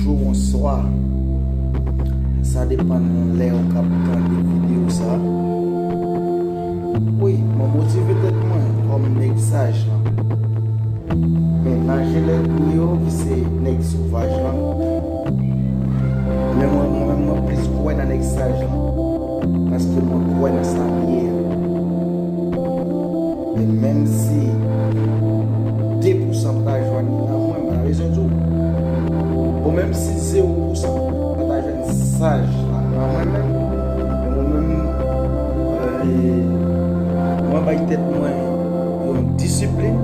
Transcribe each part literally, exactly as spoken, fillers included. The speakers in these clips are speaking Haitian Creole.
Bonjou, bonswa. Sa depann lè w k ap tande videyo sa. Wi, mwen motive tèt mwen kòm nèg saj lan. Men nan je lè kriyo ki se nèg sovaj lan. Men mwen, mwen menm, mwen plis kwè nan nèg saj lan. Paske mwen kwè nan sa m ye a. Men menm si de pousan pa ta jwenn nan mwen, m pa bezwen di w. Bon, menm si zewo pousan pa ta jwenn saj la nan mwen menm, men mwen menm, euh, mwen bay tèt mwen yon disiplin.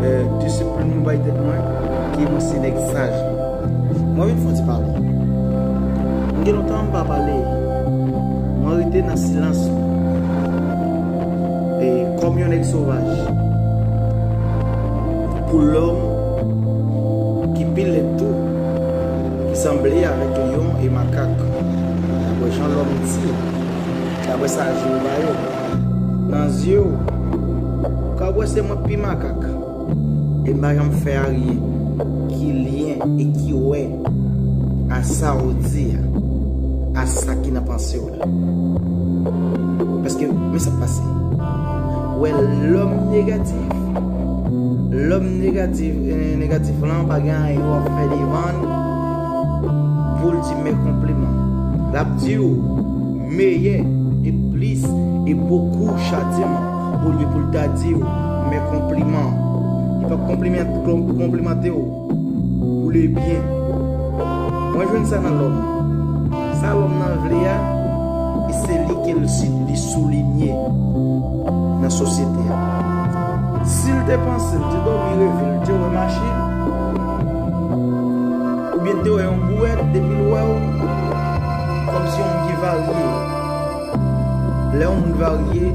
Euh, disiplin mwen bay tèt mwen, ke mwen se nèg saj. Mwen vin fon ti pale. M gen lontan m pa pale. Mwen rete nan silans mwen. E kòm yon nèg sovaj. Pou lòm ki pi lèd tou, ki sanble avèk lyon e makak. Daprè jan lòm di, daprè sa je yo ba yo. Nan zye w, ou ka wè se mwen k pi makak. E m pa janm fè aryen ki lyen e ki wè a sa w di a, a sa ki nan panse w la. Paske, men sa k pase. Ou wè lòm negatif, lòm negatif, eh, negatif lan pa gen anyen w ap fè devan l pou l di men konpliman. L ap di w meyè e plis e bokou chatiman olye pou l ta di w men konpliman. Li p ap konpliman-, konplimante w pou lebyen. Mwen jwenn sa nan lòm. Sa lòm nan vle a, e se li ke l si-, li soulinye nan sosyete a. Si l te panse, l te dòmi reve, l te wè machin, oubyen l te wè yon bouwèt, depi l wè w, kòmsi yon moun ki varye. Lè yon moun varye,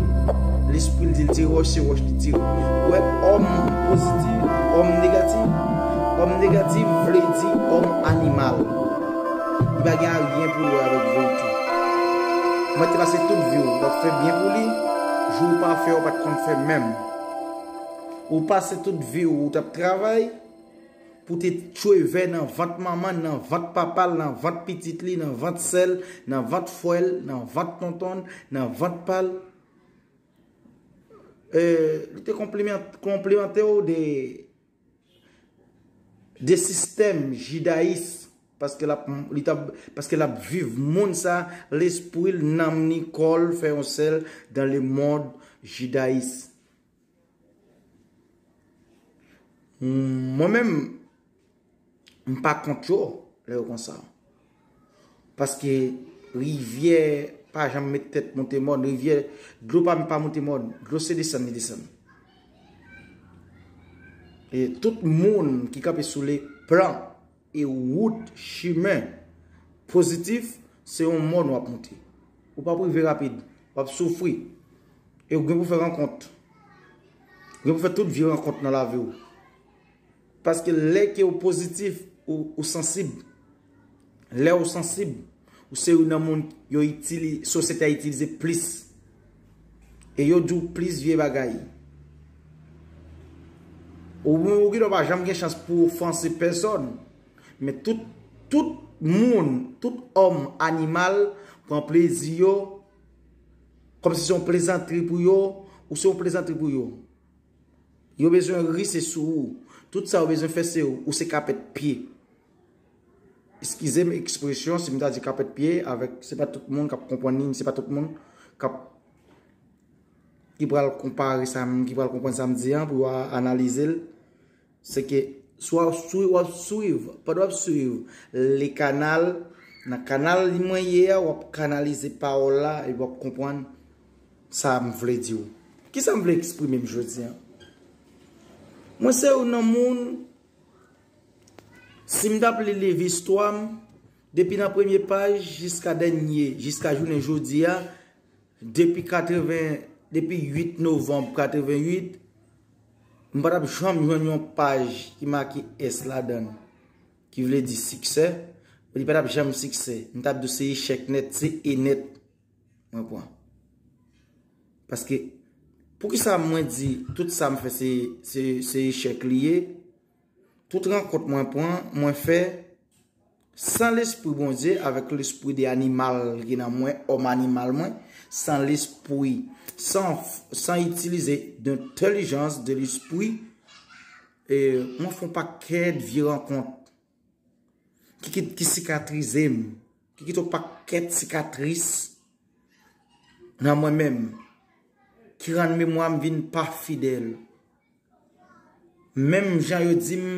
lespri l di l tire wòch, se wòch li tire. Ou wè, òm pozitif, òm negatif, òm negatif vle di òm animal. Li pa gen anyen pou l wè avèk verite. Mwen te pase tout vi w, w ap fè byen pou li, jou w pa fè, w pa t konn fè menm. Ou pase tout vi w, ou t ap travay, pou te tchwe vè nan vant manman l, nan vant papa l, nan vant pitit li, nan vant sè l, nan vant frè l, nan vant tonton l, nan vant pa l. Eh, li te konpliman-, konplimante w de, de sistèm jidayis, paske l ap, li t ap, paske l ap viv moun sa, lespri l, nanm ni kò l fè yon sèl dans le monde jidayis. Mwen menm, m pa kont yo, lè yo konsa. Paske rivyè pa janm met tèt monte mòn, rivyè, dlo pa, pa monte mòn, dlo se desann li desann. E tout moun ki kanpe sou le plan e wout, chimen pozitif, se yon mòn w ap monte. Ou p ap rive rapid, w ap soufri. E ou gen pou fè rankont. Ou gen pou fè tout vye rankont nan lavi w. Paske lè ke ou pozitif, ou, ou sansib. Lè ou sansib, ou se youn nan moun yo itili-, sosyete a itilize plis. E yo di w plis vye bagay. Ou, ou gen dwa pa janm gen chans pou ofanse pèsòn. Men tout, tout moun, tout òm animal pran plezi yo, kòmsi se yon plezantri pou yo, ou se yon plezantri pou yo. Yo bezwen ri, se sou ou. Tout sa yo bezwen fè, se ou, ou se kapèt pye. Eskize m ekspresyon, si m ta di kapèt pye, avèk, se pa tout moun k ap konprann li, se pa tout moun k ap, ki pral konpare sa m, ki pral konprann sa m di an, pou yo a-, analize l. Se ke swa w ap swiv, w ap swiv, pandan w ap swiv le kanal, nan kanal li mwen ye a, w ap kanalize pawòl la, epi w ap konprann sa m vle di w. Kisa m vle eksprime m jodi a? Mwen se youn nan moun, si m t ap li liv istwa m, depi nan premye paj jiska dènye, jiska jounen jodi a, depi katreven, depi uit novanm katreven uit, m pa t ap janm jwenn yon paj ki make S ladan l, ki vle di siksè, li pa t ap janm siksè. M t ap di w se echèk nèt, se e nèt mwen pran. Paske, poukisa mwen di tout sa m fè se, se, se echèk li ye? Tout rankont mwen pran, mwen fè san lespri Bondye, avèk lespri de animal ki nan mwen, òm animal mwen, san lespri, san, san itilize de entèlijans de lespri, e mwen fè yon pakèt vye rankont ki, ki, ki sikatrize m, ki kite yon pakèt sikatris nan mwen menm, ki rann memwa m vin pa fidèl. Menm jan yo di m,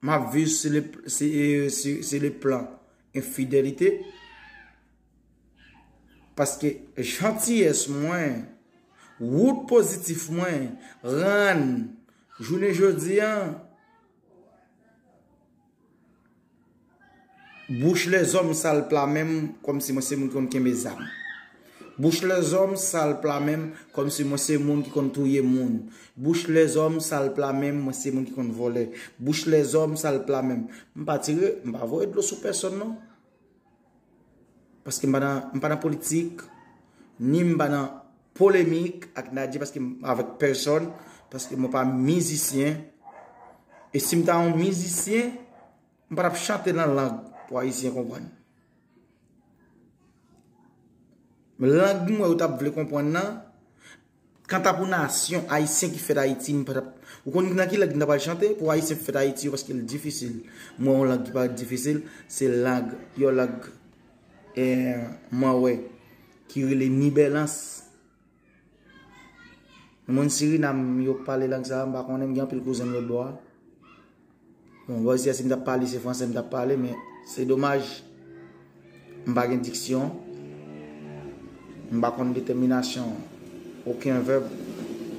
m ap viv sou le, se, e, se, se le plan enfidelite, paske jantiyès mwen, wout pozitif mwen, rann jounen jodi a, bouch lèzòm sal pla men m, kòmsi mwen se moun ki konn kenbe zam. Bouch lèzòm sal pla men m, kòmsi mwen se moun ki konn touye moun. Bouch lèzòm sal pla men m, mwen se moun ki konn vòlè. Bouch lèzòm sal pla men m. M pa tire, m pa voye dlo sou pèsòn non. Paske m pa nan, m pa nan politik, ni m pa nan polemik ak nadie, paske m, avèk pèsòn, paske mwen pa mizisyen. E si m ta yon mizisyen, m pa t ap chante nan lang pou Ayisyen konprann. Lang m wè yo t ap vle konprann nan, kanta pou nasyon ayisyen ki fèt Ayiti, m pa t ap, ou konn nan ki lang m ta pral chante? Pou Ayisyen ki fèt Ayiti yo, paske l difisil. Mwen, yon lang ki parèt difisil, se lang, yon lang, eh, mwen wè, ki rele nibèlans. Moun Sirinam yo pale lang sa a, m pa konnen, m gen anpil kouzen m lòt bò a. Bon, bò isi a, si m t ap pale, se fransè m t ap pale, men se domaj, m pa gen diksyon, m pa konn detèminasyon okenn vèb,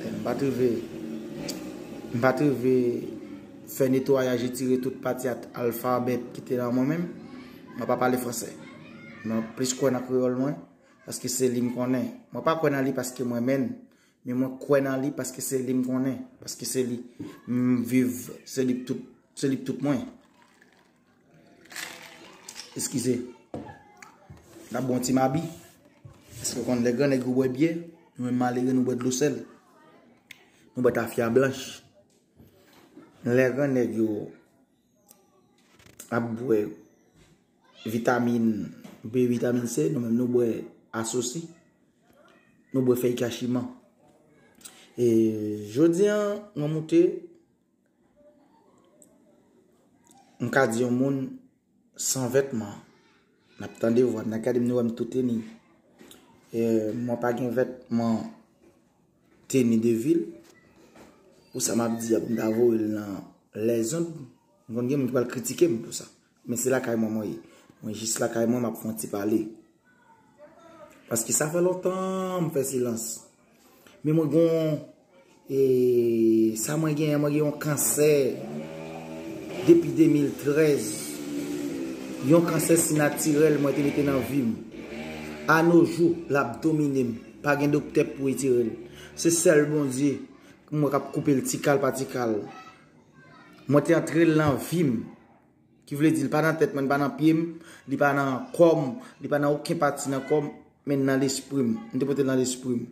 m pa t rive, m pa t rive fè netwayaj, retire tout pati at-, alfabèt ki te nan mwen menm, mwen pa pale fransè. Mwen plis kwè nan kreyòl mwen, paske se li m konnen. Mwen pa kwè nan li paske mwen menm, men mwen kwè nan li paske se li m konnen, paske se li m viv, se li tout, se li tout mwen. Eskize. N ap bwè yon ti mabi. Paske w konn lè grannèg yo bwè byè, nou menm malere nou bwè dlo sèl. Nou bwè tafya blanch. Lè grannèg yo ap bwè vitamin B, vitamin C, nou menm nou bwè asosi, nou bwè fèy kachiman. E jodi a, mwen moute, m ka di yon moun san vètman. N ap tande vwa m, n ap gade m, nou wè m tou teni. E mwen pa gen vètman teni de vil. Pou sa m ap di a, pou m ta voye l nan lèzonn, m konn gen moun ki pral kritike m pou sa. Men se lakay mwen mwen ye. Mwen jis lakay mwen, m ap fè yon ti pale. Paske sa fè lontan m fè silans. Men mwen gon, e, sa mwen genyen, mwen gen yon kansè depi de mil trèz. Yon kansè si natirèl mwen te mete nan vi m. A no jou, l ap domine m. Pa gen doktè pou retire l. Se sèl Bondye mwen k ap koupe l ti kal pa ti kal. Mwen te antre l nan vi m. Ki vle di, li pa nan tèt mwen, li pa nan pye m, li pa nan kò m, li pa nan okenn pati nan kò m, men nan lespri m. M te pote l nan lespri m.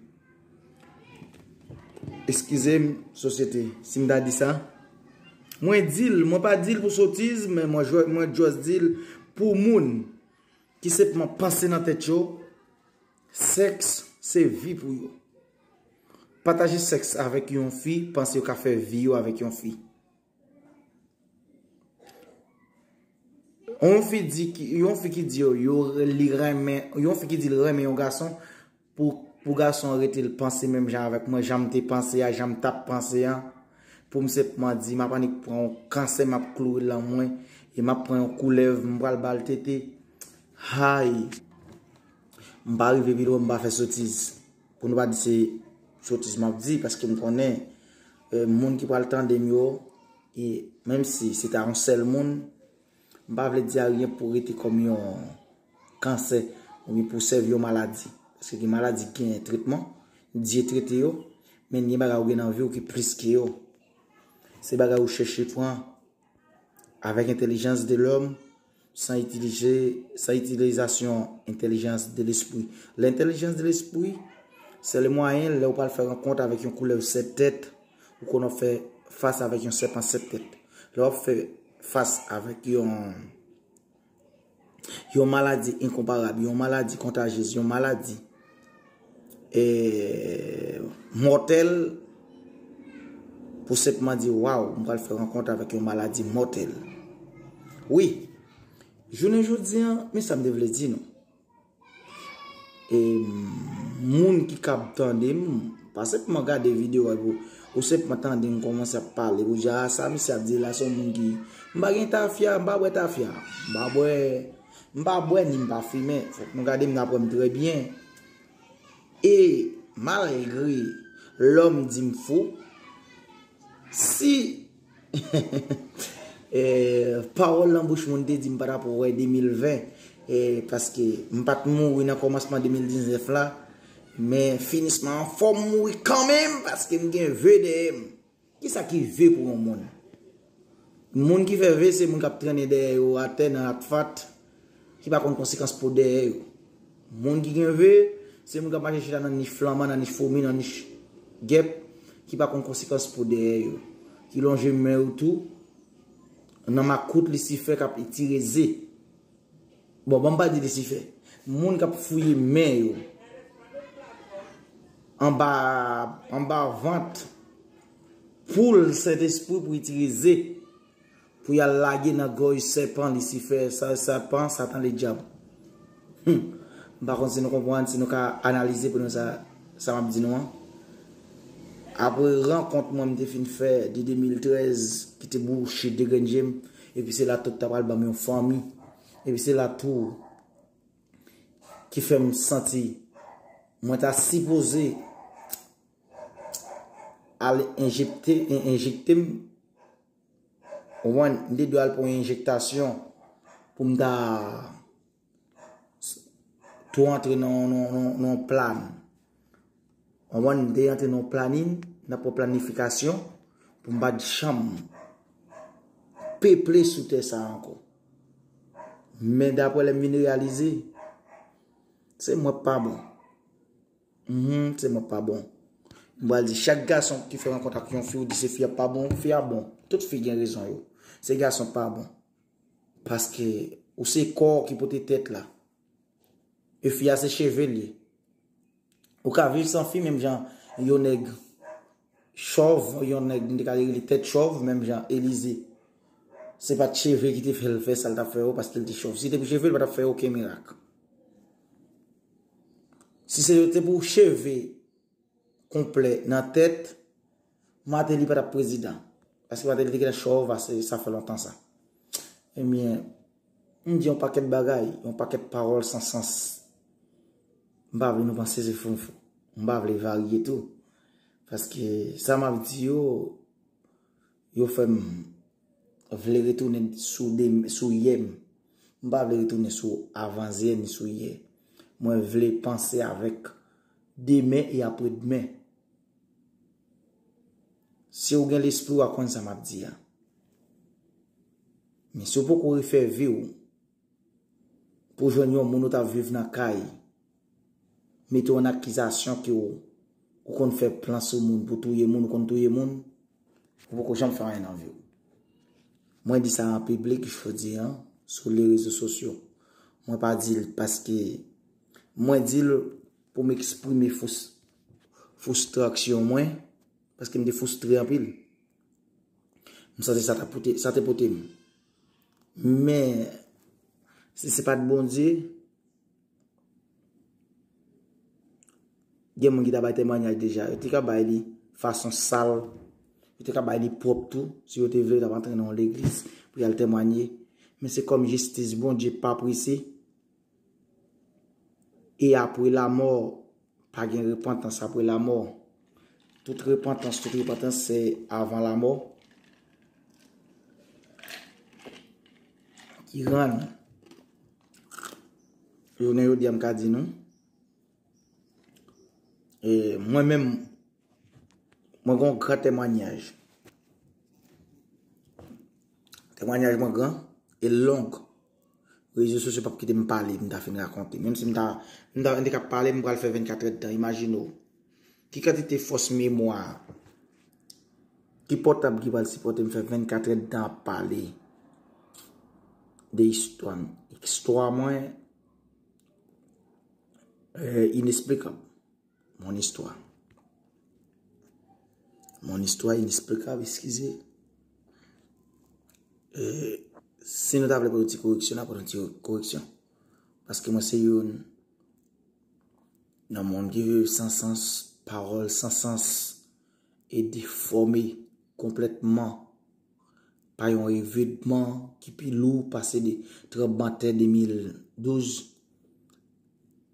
Eskize m, sosyete, si m ta di sa. Mwen di l, mwen pa di l pou sotiz, men mwen jwe-, mwen just di l pou moun ki senpman panse nan tèt yo, sèks se vi pou yo. Pataje sèks avèk yon fi, panse yo ka fè vi yo avèk yon fi. Yon fi di ki, yon fi ki di yo, yo, li renmen, yon fi ki di l renmen yon gason, pou, pou gason an rete l panse menm jan avèk mwen, jan m te panse a, jan m t ap panse a, pou m senpman di, m ap annik pran yon kansè, m ap kloure l nan mwen, e m ap pran yon koulèv, m pral ba l tete. Hay! M pa rive pi lwen, m pa fè sotiz. Pou nou pa di se sotiz m ap di, paske m konnen, e, moun ki pral tande m yo, e menm si se ta yon sèl moun, m pa vle di a ryen pou rete kòm yon kansè oubyen pou sèvi yon maladi. Paske gen maladi ki gen tretman, Dye trete yo, men gen bagay ou gen nan vi w ki plis ke yo. Se bagay ou chèche pran avèk entèlijans de lòm, san itilize, san itilizasyon entèlijans de lespri. Lentèlijans de lespri, se le mwayen lè ou pral fè rankont avèk yon koulèv sèt tèt, ou konn ap fè fas avèk yon sèpan sèt tèt. Lè w ap fè fas avèk yon yon maladi enkonparab, yon maladi kontajyez, yon maladi eh, mòtèl, pou senpman di, waw, m pral fè rankont avèk yon maladi mòtèl. Wi, jounen jodi an, men sa m te vle di nou. E moun ki kab tande m, pa senpman gade videyo a pou ou senpman tande m kòmanse ap pale. Ou di, a, sa misye ap di la, se yon moun ki, m pa gen tafya, m pa bwè tafya. M pa bwè, m pa bwè ni m pa fimen. Fòk nou gade m, n ap wè m trè byen. E malgre lòm di m fou, si eh, pawòl nan bouch moun te di m pa t ap wè de mil ven, eh, paske m pa t mouri nan kòmansman de mil diznèf la, men finisman an fò m mouri kanmenm paske m gen ve dèyè m. Kisa ki ve pou yon moun? Moun ki fè ve se moun k ap trennen dèyè yo atè nan atfat, ki pa konn konsekans po dèyè yo. Moun ki gen ve, se moun k ap mache chita nan nich flanman, nan nich fomi, nan nich gèp, ki pa konn konsekans po dèyè yo. Ki lonje men yo tou nan makout Lisifè k ap tire ze. Bon, ban m pa di Lisifè. Moun k ap fouye men yo anba, anba vant poul Sentespri pou tire ze, pou y al lage nan gòj sèpan Lisifè, sa, sèpan, Satan, ledyab. Hmm. M pa konn si nou konprann, si nou ka analize pou nou sa, sa m ap di nou an. Apre rankont mwen m te fin fè de de mil trèz, ki te bouche de grenn je m, epi se la tout ta pral ban m yon fanmi. Epi se la tou ki fè m santi mwen ta sipoze al enjekte, en-, enjekte m, ou konprann, m te dwe al pran yon enjektasyon pou m ta tou antre nan, nan, nan, nan plan. Ou konprann, m te antre nan planin, nan pran planifikasyon, pou m pa t janm peple sou tè sa ankò. Men daprè lè m vin reyalize, se mwen k pa bon. Mhm, se mwen k pa bon. M pral di, chak gason ki fè rankont ak yon fi, ou di se fi a pa bon, fi a bon. Tout fi gen rezon yo. Se gason k pa bon. Paske ou se kò ki pote tèt la. E fi a se cheve l ye. Ou ka viv san fi menm jan yon nèg chòv, yon nèg m te ka rele tèt chòv, menm jan Elize. Se pa t cheve ki te fè l fè sa l t ap fè yo, paske l te chòv. Si te pou cheve, l pa t ap fè okenn mirak. Si se te pou cheve konplè nan tèt, Martelly pa t ap prezidan. Paske Martelly te gentan chòv ase, sa fè lontan sa. Ebyen, m di yon pakèt bagay, yon pakèt pawòl san sans. M pa vle nou panse se fou m fou. M pa vle varye tou. Paske sa m ap di yo, yo fè m vle retounen sou de, sou yè m. M pa vle retounen sou avanzyè ni sou yè. Mwen vle panse avèk demen e apre demen. Si w gen lespri, w a konn sa m ap di a. Men si w poko refè vi w, pou jwenn yon moun ou t ap viv nan kay, mete w an akizasyon ke w, ou konn fè plan sou moun pou touye moun, ou konn touye moun, ou poko janm fè anyen nan vi w. Mwen di sa an piblik jodi a, sou le rezo sosyo. Mwen pa di l paske, mwen di l pou m eksprime fous-, foustraksyon mwen, paske m te foustre anpil. M santi sa ta pote, sa te pote m. Men, si se pa t Bondye, gen moun ki ta bay temwanyaj deja. Yo te ka bay li fason sal. Yo te ka bay li pwòp tou. Si yo te vle, yo t ap antre nan yon legliz pou y al temwanye. Men se kòm jistis Bondye pa prese. E apre lamò, pa gen repantans apre lamò. Tout repantans, tout repantans, se avan lamò. Ki rann jounen jodi a, m ka di nou, e mwen menm, mwen gen yon gran temwanyaj. Temwanyaj mwen gran e long. Rezo sosyo p ap kite m pale, m ta fin rakonte. Menm si m ta, m ta, m te ka pale, m pral fè vennkat èdtan. Imajine w. Ki kantite fòs memwa, Ki pòtab ki pral sipòte m fè vennkat èdtan ap pale de istwa m? Istwa mwen, euh, inexplicable. Mon istwa. Mon istwa inexplicable, eskize. Euh, si nou ta vle pran yon ti koreksyon, n ap pran yon ti koreksyon. Paske mwen se youn nan moun ki viv san sans, pawòl san sans e defòme konplètman pa yon evenman ki pi lou pase de tranblemanntè de mil douz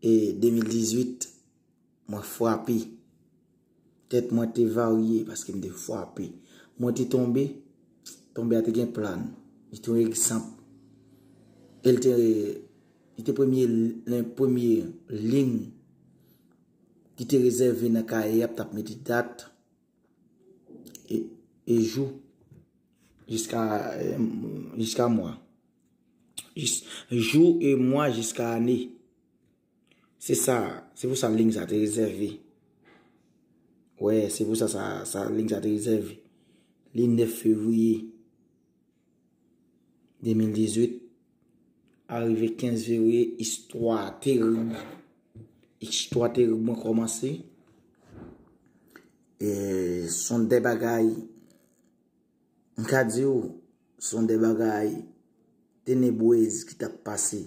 e de mil dizuit. Mwen frape. Tèt mwen te varye paske m te frape. Mwen te tonbe. Tonbe a te gen plan. Li te yon egzanp. E li te, li te premye, len premye liy ki te rezève nan kaye a, t ap mete dat e, e jou jiska, eh, jiska mwa. Jis, jou e mwa jiska ane. Se sa, se pou sa liy sa te rezève. Wè, se pou sa, sa, sa liy sa te rezève. Li nèf fevriye de mil dizuit, arive kenz fevriye, istwa terib. Istwa terib mwen kòmanse. E, se yon de bagay, m ka di w, se yon de bagay tenebrez ki t ap pase,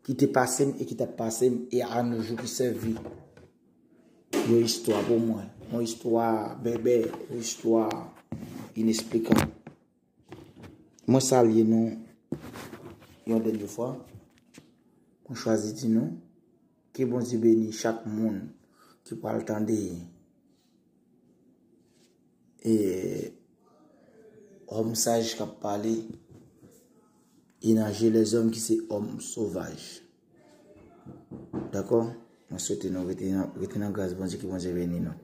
ki te pase m e ki t ap pase m, e a nos jours ki sèvi yon istwa pou mwen. Yon istwa bèbè, yon istwa inesplikab. Mwen salye nou yon dènye fwa. Mwen chwazi di nou, ke Bondye beni chak moun ki pral tande e òm saj k ap pale e nan je lèzòm ki se òm sovaj. Dakò? Mwen swete nou rete nan, rete nan gras Bondye, ke Bondye beni nou.